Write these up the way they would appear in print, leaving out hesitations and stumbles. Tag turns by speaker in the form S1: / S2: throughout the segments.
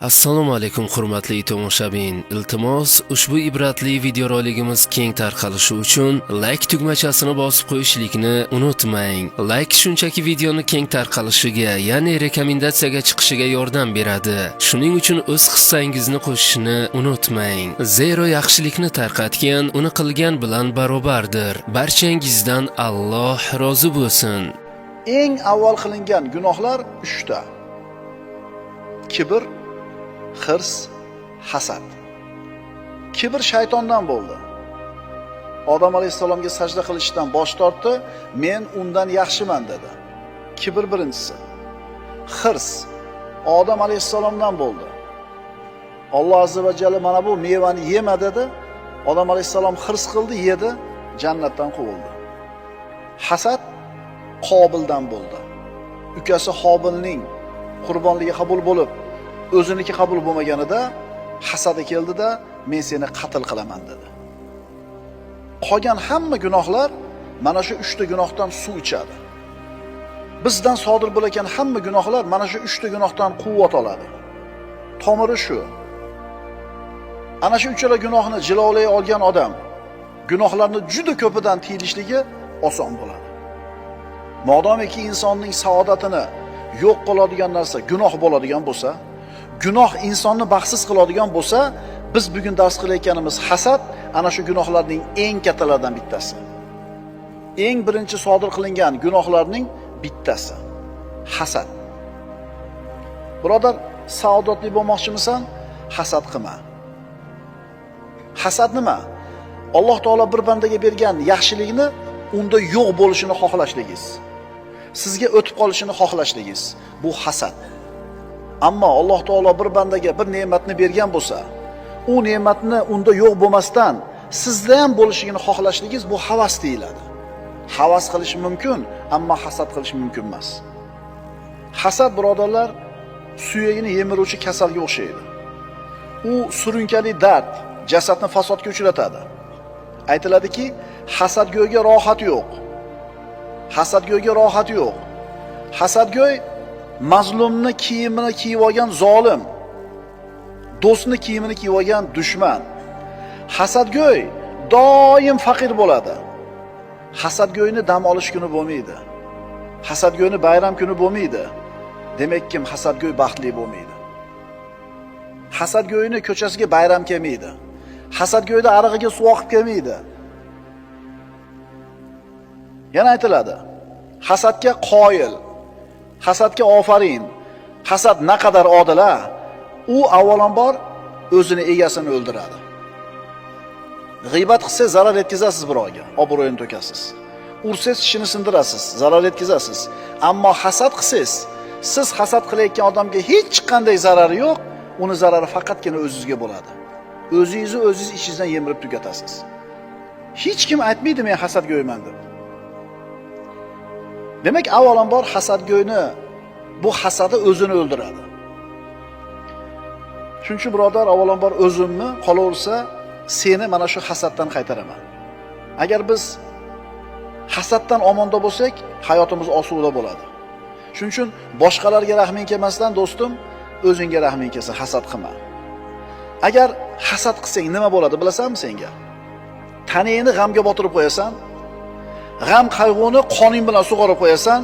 S1: Assalomu alaykum, hurmatli tomoshabin. Iltimos, ushbu ibratli videoroligimiz keng tarqalishi uchun like tugmachasini bosib qo'yishlikni unutmang. Like shunchaki videoni keng tarqalishiga, ya'ni rekomendatsiyaga chiqishiga yordam beradi. Shuning uchun o'z hissangizni qo'shishni unutmang. Zero yaxshilikni tarqatgan uni qilgan bilan barobardir. Barchangizdan Alloh rozi bo'lsin.
S2: Eng avval qilingan gunohlar 3 ta. Kibr, hirs, hasad. Kibr shaytondan bo'ldi. Odam alayhissalomga sajda qilishdan bosh tortdi, men undan yaxshiman dedi. Kibr birinchisi. Hirs Odam alayhissalomdan bo'ldi. Alloh azza va jalla mana bu mevani yema dedi. Odam alayhissalom hirs qildi, yedi, jannatdan quvildi. Hasad Qobildan bo'ldi. Ukasi Hobilning qurbonligi qabul bo'lib, o'ziniki qabul bo'lmaganida hasadi keldida, men seni qatl qilaman dedi. Qolgan hamma gunohlar mana shu 3 ta gunohdan suv ichadi. Bizdan sodir bo'layotgan hamma gunohlar mana shu 3 ta gunohdan quvvat oladi. Tomiri shu. Ana shu uchala gunohni jilovlay olgan odam gunohlarni juda ko'pidan tiyilishligi oson bo'ladi. Modomiki insonning saodatini yo'q qiladigan narsa gunoh bo'ladigan bo'lsa, gunoh insonni baxtsiz qiladigan bo'lsa, biz bugun dars qilayotganimiz hasad ana shu gunohlarning eng kattalaridan bittasi. Eng birinchi sodir qilingan gunohlarning bittasi hasad. Birodar, saodatli bo'lmoqchimisan? Hasad qilma. Hasad nima? Alloh taolo bir bandaga bergan yaxshilikni unda yo'q bo'lishini xohlashligingiz. Sizga o'tib qolishini xohlashligingiz. Bu hasad. Ammo Alloh taolo bir bandaga bir ne'matni bergan bo'lsa, u ne'matni unda yo'q bo'lmasdan sizda ham bo'lishini xohlashligingiz bu havas deyiladi. Havas qilish mumkin, ammo hasad qilish mumkin emas. Hasad, birodarlar, suyagini yemiruvchi kasalga o'xshaydi. U surunkali dard, jasadni fasodga uchratadi. Aytiladiki, hasadgo'yga rohat yo'q. Hasadgo'yga rohat yo'q. Hasadgo'y mazlumni kiyimini kiyib olgan zolim, do'stni kiyimini kiyib olgan dushman. Hasadgo'y doim faqir bo'ladi. Hasadgo'yni dam olish kuni bo'lmaydi. Hasadgo'yni bayram kuni bo'lmaydi. Demak, kim hasadgo'y baxtli bo'lmaydi. Hasadgo'yni ko'chasiga bayram kelmaydi. Hasadgo'yni arig'iga suv oqib kelmaydi. Yana aytiladi. Hasadga qoyil, hasadga ofarin. Hasad naqadar odil a? U avvalambor o'zini egasini o'ldiradi. G'iybat qilsangiz zarar yetkazasiz birovga, obro'yini to'kasiz. Ursangiz tishini sindirasiz, zarar yetkazasiz. Ammo hasad qilsangiz, siz hasad qilayotgan odamga hech qanday zarari yo'q, uni zarari faqatgina o'zingizga bo'ladi. O'zingizni o'zingiz ichingizdan yemirib tugatasiz. Hech kim aytmaydi men hasadgo'yman deb. Demak, avvalambor hasadgo'yni bu hasadi o'zini o'ldiradi. Shuning uchun birodar, avvalambor o'zimni, qolaversa seni mana shu hasaddan qaytaraman. Agar biz hasaddan omonda bo'lsak, hayotimiz osuda bo'ladi. Shuning uchun boshqalarga rahming kelmasdan, do'stim, o'zingga rahming kelsin, hasad qilma. Agar hasad qilsang nima bo'ladi bilasanmi senga? Tanangni g'amga botirib qo'yasan, g'am qayg'uni qoning bilan sug'orib qo'yasan,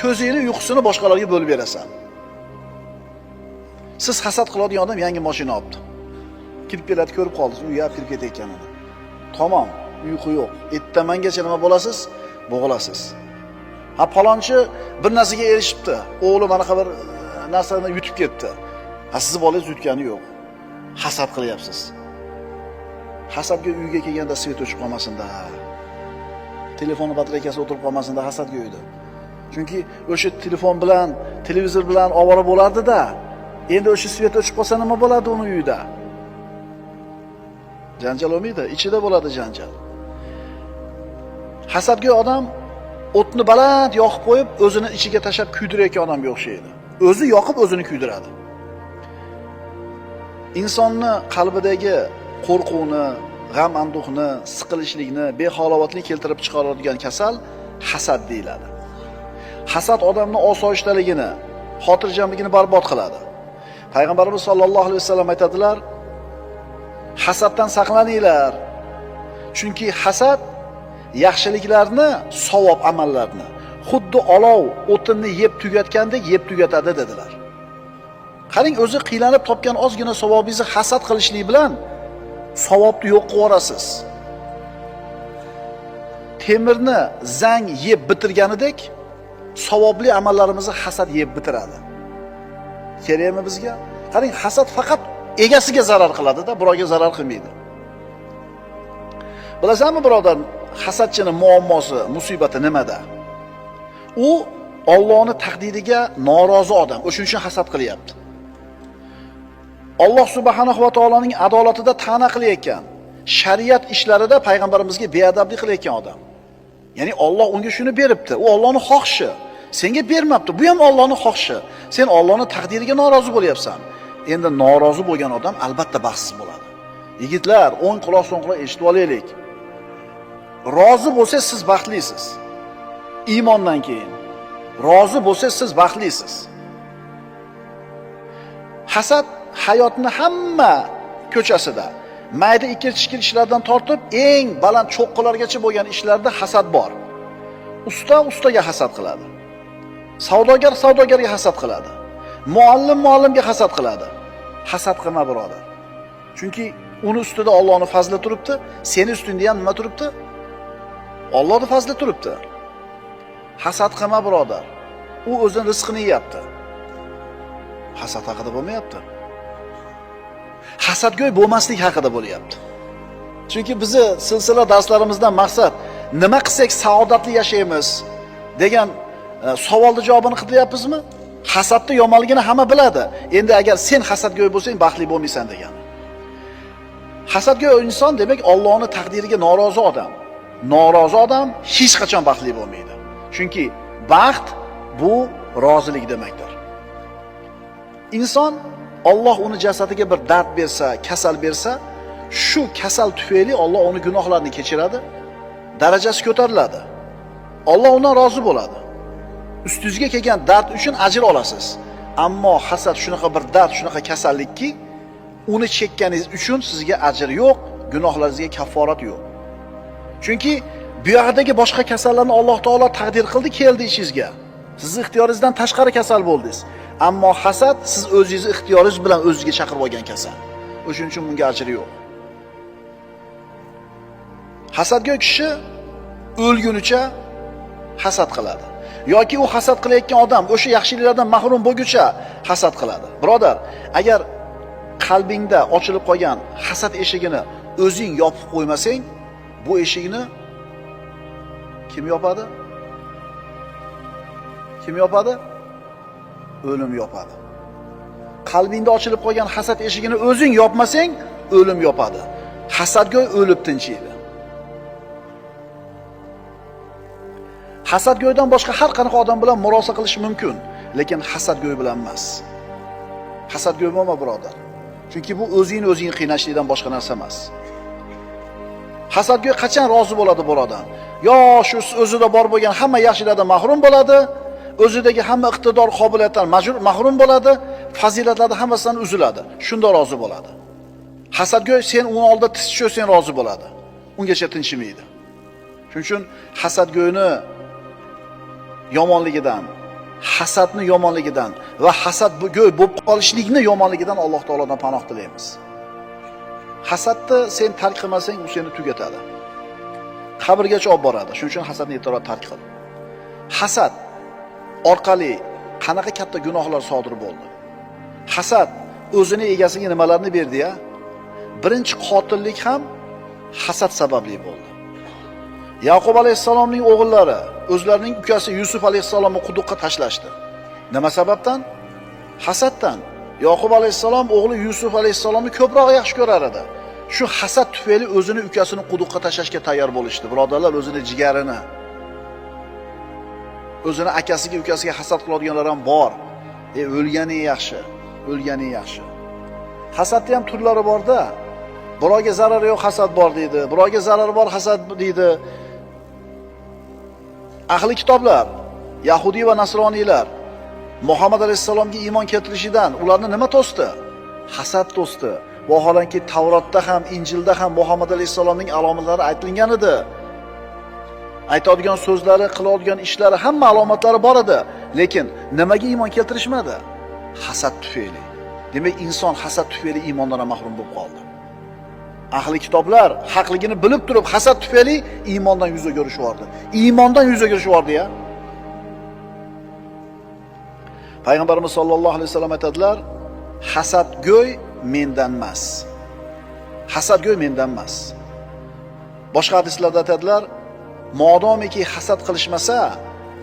S2: ko'zingni uyqusini boshqalarga bo'lib berasan. Siz hasad qiladigan odam yangi mashina olibdi. Kirib keladi, ko'rib qoldingiz, uyga olib kirib ketayotganini. Tamom, uyqu yo'q. Ertamangacha nima bo'lasiz? Bo'g'ilasiz. Ha, palonchi bir narsaga erishibdi. O'g'li manaqa bir narsani yutib ketdi. Ha, sizni bolangiz yutgani yo'q. Hasad qilyapsiz. Hasadga uyga kelganda svet o'chib qolmasin-da. Telefonni batareykasi o'tirib qolmasin-da hasadga uyda. Chunki o'sha telefon bilan, televizor bilan ovora bo'lardi-da. Endi o'sha svet o'chib qolsa nima bo'ladi uni uyida? Janjal bo'lmaydi, ichida bo'ladi janjal. Hasadgo'y odam o'tni baland yoqib qo'yib, o'zini ichiga tashlab kuydirayotgan odamga o'xshaydi. O'zi yoqib, o'zini kuydiradi. Insonni qalbidagi qo'rquvni, g'am anduhni, siqilishlikni, behalovatlikni keltirib chiqaradigan kasal hasad deyiladi. Hasad odamning osoyishtaligini, xotirjamligini barbod qiladi. Payg'ambarimiz sollallohu alayhi vasallam aytadilar: hasaddan saqlaninglar. Chunki hasad yaxshiliklarni, savob amallarni xuddi olov o'tinni yeb tugatgandek yeb tugatadi dedilar. Qarang, o'zi qiylanib topgan ozgina savobingizni hasad qilishlik bilan savobni yo'q qilib yuborasiz. Temirni zang yeb bitirganidek savobli amallarimizni hasad yeb bitiradi. Kerakmi bizga? Qarang, hasad faqat egasiga zarar qiladi-da, birovga zarar qilmaydi. Bilasanmi, birodar, hasadchining muammosi, musibati nimada? U Allohning taqdiriga norozi odam, o'shuning uchun hasad qilyapti. Alloh subhanahu va taoloning adolatida ta'na qilayotgan, shariat ishlarida payg'ambarimizga beadablik qilayotgan odam. Ya'ni Alloh unga shuni beribdi. U Allohning xohishi. Senga bermabdi. Bu ham Allohning xohishi. Sen Allohning taqdiriga norozi bo'lyapsan. Endi norozi bo'lgan odam albatta baxtsiz bo'ladi. Yigitlar, o'ng quloq so'ng quloq eshitib olaylik. Rozi bo'lsangiz siz baxtlisiz. Iymondan keyin rozi bo'lsangiz siz baxtlisiz. Hasad hayotni hamma ko'chasida, mayda ikki-chikil ishlardan tortib eng baland cho'qqilargacha bo'lgan ishlarda hasad bor. Usta ustaga hasad qiladi. Savdogar savdogarga hasad qiladi. Muallim muallimga hasad qiladi. Hasad qilma, birodar. Chunki uni ustida Allohning fazli turibdi, seni ustingda ham nima turibdi? Allohning fazli turibdi. Hasad qilma, birodar. U o'zining rizqini yeyapti. Hasad haqida bo'lmayapti. Hasadgo'y bo'lmaslik haqida bo'lyapti. Chunki bizni silsila darslarimizdan maqsad nima qilsak saodatli yashaymiz degan savolning javobini qidiryapmizmi? Hasadning yomonligini hamma biladi. Endi agar sen hasadgo'y bo'lsang, baxtli bo'lmaysan degan. Hasadgo'y inson demak Allohning taqdiriga norozi odam. Norozi odam hech qachon baxtli bo'lmaydi. Chunki baxt bu rozilik demakdir. Inson Alloh uni jasadiga bir dard bersa, kasal bersa, shu kasal tufayli Alloh uni gunohlarini kechiradi, darajasi ko'tariladi. Alloh undan rozi bo'ladi. Ustingizga kelgan dard uchun ajr olasiz. Ammo hasad shunaqa bir dard, shunaqa kasallikki, uni chekkaningiz uchun sizga ajr yo'q, gunohlaringizga kafforat yo'q. Chunki bu yoqdagi boshqa kasallarni Alloh taolo taqdir qildi, keldi ishingizga. Siz ixtiyoringizdan tashqari kasal bo'ldingiz. Ammo hasad siz o'zingiz ixtiyoringiz bilan o'zingizga chaqirib olgan kasal. O'shuning uchun bunga ajr yo'q. Hasadgo'y kishi o'lgunicha hasad qiladi. Yoki u hasad qilayotgan odam o'sha yaxshiliklardan mahrum bo'lguncha hasad qiladi. Birodar, agar qalbingda ochilib qolgan hasad eshigini o'zing yopib qo'ymasang, bu eshikni kim yopadi? Kim yopadi? O'lim yopadi. Qalbingda ochilib qolgan hasad eshigini o'zing yopmasang, o'lim yopadi. Hasadgo'y o'lib tinchiydi. Hasadgo'ydan boshqa har qanaqa odam bilan murosa qilish mumkin, lekin hasadgo'y bilan emas. Hasadgo'y bo'lma, birodar. Chunki bu o'zingni o'zing qiynashlikdan boshqa narsa emas. Hasadgo'y qachon rozi bo'ladi birodar? Yo shu o'zida bor bo'lgan hamma yaxshiliklardan mahrum bo'ladi, o'zidagi hamma iqtidor qobiliyatdan mahrum bo'ladi, fazilatlardan hammasidan uziladi. Shunda rozi bo'ladi. Hasadgo'y sen uni oldida tiz cho'ksang rozi bo'ladi. Ungacha tinchimaydi. Shuning uchun hasadgo'yni yomonligidan, hasadni yomonligidan va hasadgo'y bo'lib qolishlikni yomonligidan Alloh taolodan panoh tilaymiz. Hasadni sen tark qilmasang, u seni tugatadi. Qabrgacha olib boradi. Shuning uchun hasadni ertaroq tark qil. Hasad orqali qanaqa katta gunohlar sodir bo'ldi? Hasad o'zini egasiga nimalarni berdi-ya? Birinchi qotillik ham hasad sababli bo'ldi. Yaqub alayhissalomning o'g'illari o'zlarining ukasi Yusuf alayhissalomni quduqqa tashlashdi. Nima sababdan? Hasaddan. Yaqub alayhissalom o'g'li Yusuf alayhissalomni ko'proq yaxshi ko'rar edi. Shu hasad tufayli o'zini ukasini quduqqa tashlashga tayyor bo'lishdi. Birodarlar, o'zini jigarini, o'zini akasiga, ukasiga hasad qiladiganlar ham bor. O'lganing yaxshi, o'lganing yaxshi. Hasadning ham turlari bor-da. Birovga zarari yo'q, hasad bor deydi. Birovga zarari bor, hasad deydi. Ahli kitoblar, Yahudi va Nasroniylar Muhammad alayhissalomga iymon keltirishidan ularni nima to'sdi? Hasad to'sdi. Vaholanki Tavrotda ham, Injilda ham Muhammad alayhissalomning alomatlari aytilgan edi. Aytadigan so'zlari, qiladigan ishlari, hamma alomatlari bor edi. Lekin nimaga iymon keltirishmadi? Hasad tufayli. Demak, inson hasad tufayli iymondan mahrum bo'lib qoldi. Ahli kitoblar haqligini bilib turib hasad tufayli iymondan yuz o'girishib yubordi. Iymondan yuz o'girishib yubordi ya. Payg'ambarimiz sollallohu alayhi vasallam aytadilar: "Hasadgo'y mendan emas. Hasadgo'y mendan emas." Boshqa hadislarda aytadilar: "Modomiki hasad qilishmasa,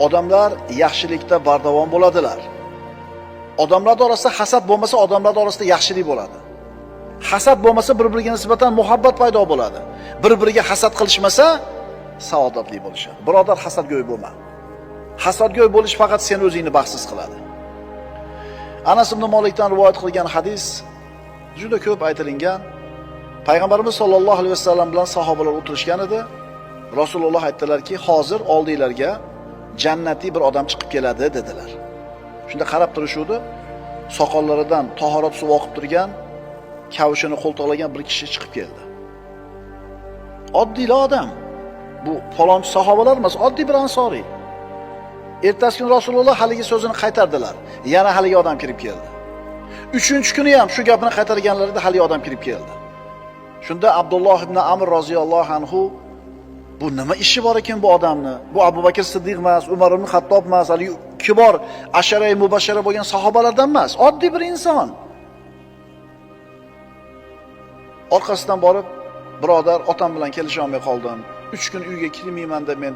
S2: odamlar yaxshilikda bardavom bo'ladilar." Odamlar orasida hasad bo'lmasa, odamlar orasida yaxshilik bo'ladi. Hasad bo'lmasa, bir-biriga nisbatan muhabbat paydo bo'ladi. Bir-biriga hasad qilishmasa, saodatli bo'lishadi. Birodar, hasadgo'y bo'lma. Hasadgo'y bo'lish faqat sen o'zingni baxtsiz qiladi. Anas ibn Malikdan rivoyat qilgan hadis juda ko'p aytilingan. Payg'ambarimiz sollallohu alayhi vasallam bilan sahobalar o'tirishgan edi. Rasululloh aytdilarki, hozir oldinglarga jannatiy bir odam chiqib keladi dedilar. Shunda qarab turishuvdi, soqollaridan tahorat suvi oqib turgan, kavushini qo'ltiqlagan bir kishi chiqib keldi. Oddiy odam. Bu falonchi sahobalar emas, oddiy bir ansoriy. Ertasi kuni Rasululloh haligi so'zini qaytardilar. Yana haligi odam kirib keldi. Uchinchi kuni ham shu gapini qaytarganlarida haligi odam kirib keldi. Shunda Abdulloh ibn Amr roziyallohu anhu, bu nima ishi bor ekan bu odamni? Bu Abu Bakr Siddiq emas, Umar ibn Xattob emas, haligi kibor asharai mubashshara bo'lgan sahobalardan emas, oddiy bir inson. Orqasidan borib, birodar, otam bilan kelisha olmay qoldim. 3 kun uyga kirmayman deb men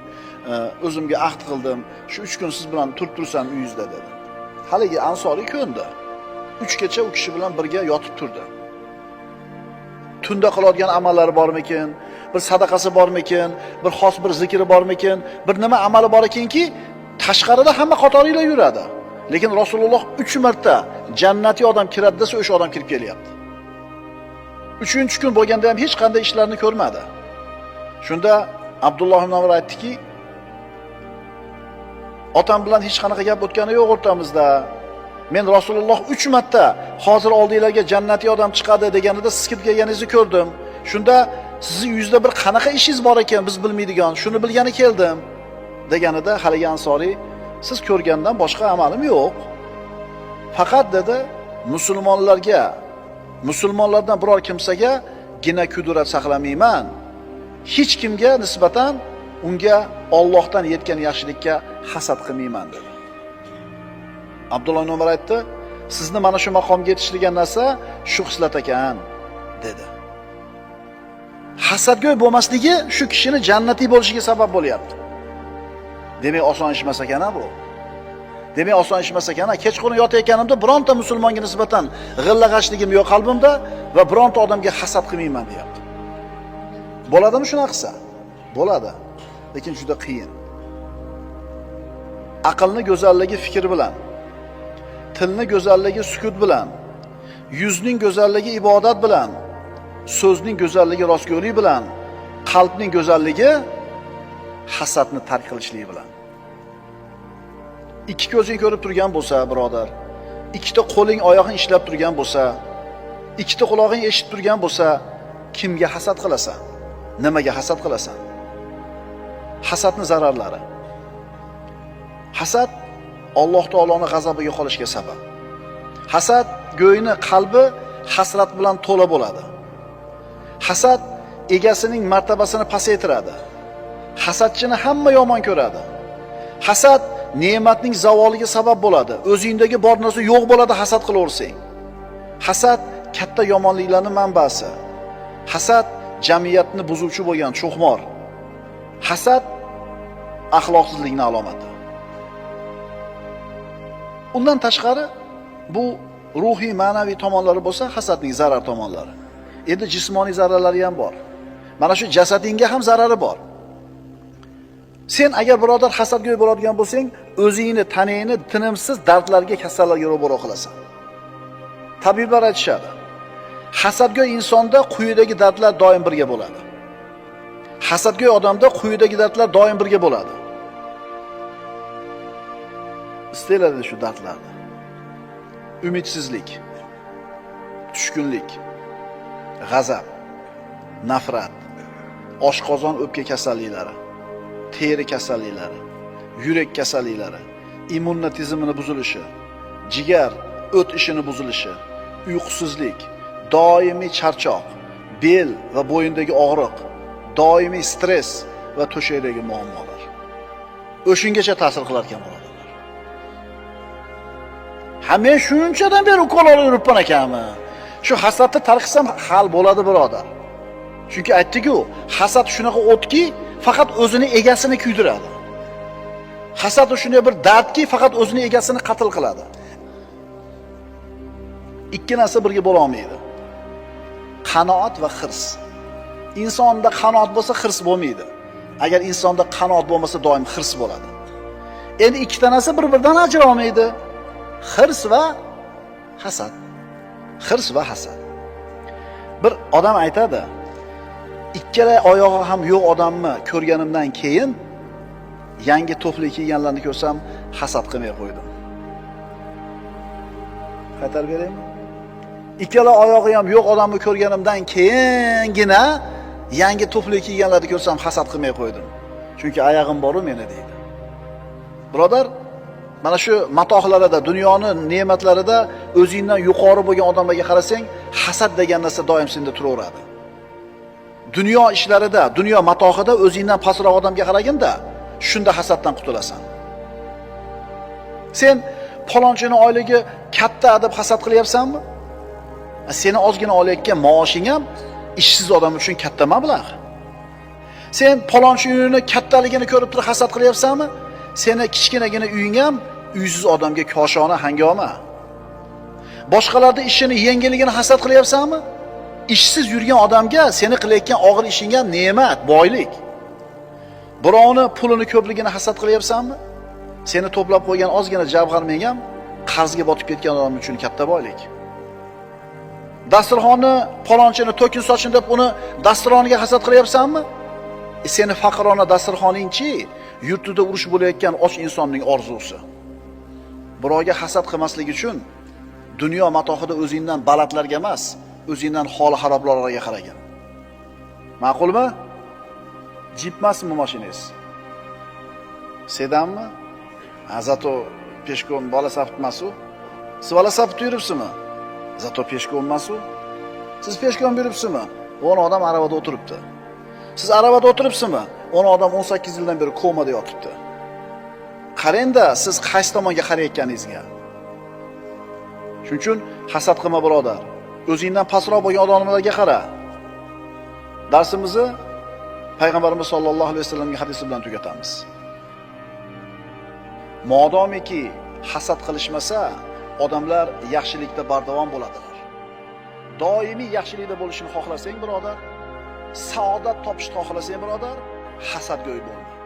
S2: o'zimga ahd qildim. Shu 3 kun siz bilan turib tursam uyingizda dedi. Haligi ansoriy ko'ndi. 3 kecha u kishi bilan birga yotib turdi. Tunda qiladigan amallari bormikin, bir sadaqasi bormikin, bir xos bir zikri bormikin, bir nima amali bor ekanki, tashqarida hamma qatoriylar yuradi. Lekin Rasululloh 3 marta jannatiy odam kiradi desa, o'sha odam kirib kelyapti. 3-kun bo'lganda ham hech qanday ishlarni ko'rmadi. Shunda Abdulloh ibn Umar aytdiki, otam bilan hech qanaqa gap o'tgani yo'q o'rtamizda. Men Rasululloh 3 marta hozir oldinglarga jannatiy odam chiqadi deganida siz kirib kelganingizni ko'rdim. Shunda sizning yuzda bir qanaqa ishingiz bor ekan biz bilmaydigan, shuni bilgani keldim deganida haligi ansoriy, siz ko'rgandan boshqa amalim yo'q. Faqat dedi, musulmonlarga, musulmonlardan biror kimsaga gina kudrat saqlamayman. Hech kimga nisbatan unga Allohdan yetgan yaxshilikka hasad qilmayman dedi. Abdulloh ibn Umar aytdi, sizni mana shu maqomga yetishtirgan narsa shu xislat ekan dedi. Hasadgo'y bo'lmasligi shu kishini jannatiy bo'lishiga sabab bo'lyapti. Demak, oson ish emas ekan bu. Demak, oson ish emas ekan. Kechqurun yotayotganimda bironta musulmonga nisbatan g'illag'ashligim yo'q qalbimda va bironta odamga hasad qilmayman deyapti. Bo'ladimi shunaqa qilsa? Bo'ladi. Lekin juda qiyin. Aqlni go'zalligi fikr bilan, tilni go'zalligi sukut bilan, yuzning go'zalligi ibodat bilan, so'zning go'zalligi rostgo'ylik bilan, qalbning go'zalligi hasadni tark qilishlik bilan. Ikki ko'zing ko'rib turgan bo'lsa, birodar, ikkita qo'ling, oyog'ing ishlab turgan bo'lsa, ikkita qulog'ing eshitib turgan bo'lsa, kimga hasad qilasan? Nimaga hasad qilasan? Hasadning zararlari. Hasad Alloh taoloning g'azabiga qolishga sabab. Hasad go'yni qalbi hasrat bilan to'la bo'ladi. Hasad egasining martabasini pasaytiradi. Hasadchini hamma yomon ko'radi. Hasad ne'matning zavoliga sabab bo'ladi. O'zingdagi bor narsa yo'q bo'ladi hasad qilaversang. Hasad katta yomonliklarning manbasi. Hasad jamiyatni buzuvchi bo'lgan cho'xmor. Hasad axloqsizlikning alomati. Undan tashqari bu ruhiy, ma'naviy tomonlari bo'lsa, hasadning zarar tomonlari. Endi jismoniy zararlari ham bor. Mana shu jasadingga ham zarari bor. Sen agar birodar hasadgo'y bo'ladigan bo'lsang, o'zingni, tanangni tinimsiz dardlarga, kasallarga ro'baro qilasan. Tabiblar aytishadi, hasadgo'y insonda quyidagi dardlar doim birga bo'ladi. Hasadgo'y odamda quyidagi dardlar doim birga bo'ladi. Istayiladi shu dardlarni. Umidsizlik, tushkunlik, g'azab, nafrat, oshqozon o'pka kasalliklari, teri kasalliklari, yurak kasalliklari, immun tizimini buzilishi, jigar, o't ishini buzilishi, uyqusizlik, doimiy charchoq, bel va bo'yindagi og'riq, doimiy stress va to'shakdagi muammolar. O'shungacha ta'sir qilar ekan birodarlar. Ha, men shunchadan beri ukol olib yuribman ekanmi? Shu hasadni tark qilsam hal bo'ladi birodar. Chunki aytdik-ku, hasad shunaqa o'tki, faqat o'zini egasini kuydiradi. Hasad shunday bir dardki, faqat o'zini egasini qatl qiladi. Ikki narsa birga bo'la olmaydi. Qanoat va hirs. Insonda qanoat bo'lsa hirs bo'lmaydi. Agar insonda qanoat bo'lmasa doim hirs bo'ladi. Endi ikkita narsa bir-biridan ajra olmaydi. Hirs va hasad. Hirs va hasad. Bir odam aytadi, ikkala oyog'i ham yo'q odamni ko'rganimdan keyin yangi tufli kiyganlarni ko'rsam hasad qilmay qo'ydim. Qaytarib beraymi? Ikkala oyog'i ham yo'q odamni ko'rganimdan keyingina yangi tufli kiyganlarni ko'rsam hasad qilmay qo'ydim. Chunki oyog'im bor-u meni deydi. Birodar, mana shu matohlarida, dunyoni ne'matlarida o'zingdan yuqori bo'lgan odamlarga qarasang, hasad degan narsa doim senda turaveradi. Dunyo ishlarida, dunyo matohida o'zingdan pastroq odamga qaraginda, shunda hasaddan qutulasan. Sen palonchini oyligi katta deb hasad qilyapsanmi? Seni ozgina olayotgan maoshing ham ishsiz odam uchun katta mablag'. Sen palonchi uyini kattaligini ko'rib turib hasad qilyapsanmi? Seni kichkinagina uying ham uysiz odamga koshona hangoma. Boshqalarning ishini yengilligini hasad qilyapsanmi? Ishsiz yurgan odamga seni qilayotgan og'ir ishing ham ne'mat, boylik. Birovni pulini ko'pligini hasad qilyapsanmi? Seni to'plab qo'ygan ozgina javharming ham qarzga botib ketgan odam uchun katta boylik. Dasturxonni palonchini to'kin sochin deb uni dasturxoniga hasad qilyapsanmi? Seni faqirona dasturxoningchi yurtida urush bo'layotgan och insonning orzusi. Birovga hasad qilmaslik uchun dunyo matohida o'zingdan balandlarga emas, o'zingdan holi xaroblarga qaragin. Ma'qulmi? Jip emasmi mashinangiz? Sedanmi? Ha, zato peshkom velosiped emas u. Siz velosipedda yuribsizmi? Zato peshkom emas u. Siz peshkom yuribsizmi? 10 odam aravada o'tiribdi. Siz aravada o'tiribsizmi? 10 odam 18 yildan beri komada yotibdi. Qarang-da, siz qaysi tomonga qarayotganingizga. Shuning uchun hasad qilma birodar. O'zingdan pastroq bo'lgan odamlarga qara. Darsimizni Payg'ambarimiz sollallohu alayhi vasallamning hadisi bilan tugatamiz. Modomiki hasad qilishmasa, odamlar yaxshilikda bardavom bo'ladilar. Doimiy yaxshilikda bo'lishini xohlasang birodar, saodat topishni xohlasang birodar, hasadgo'y bo'lma.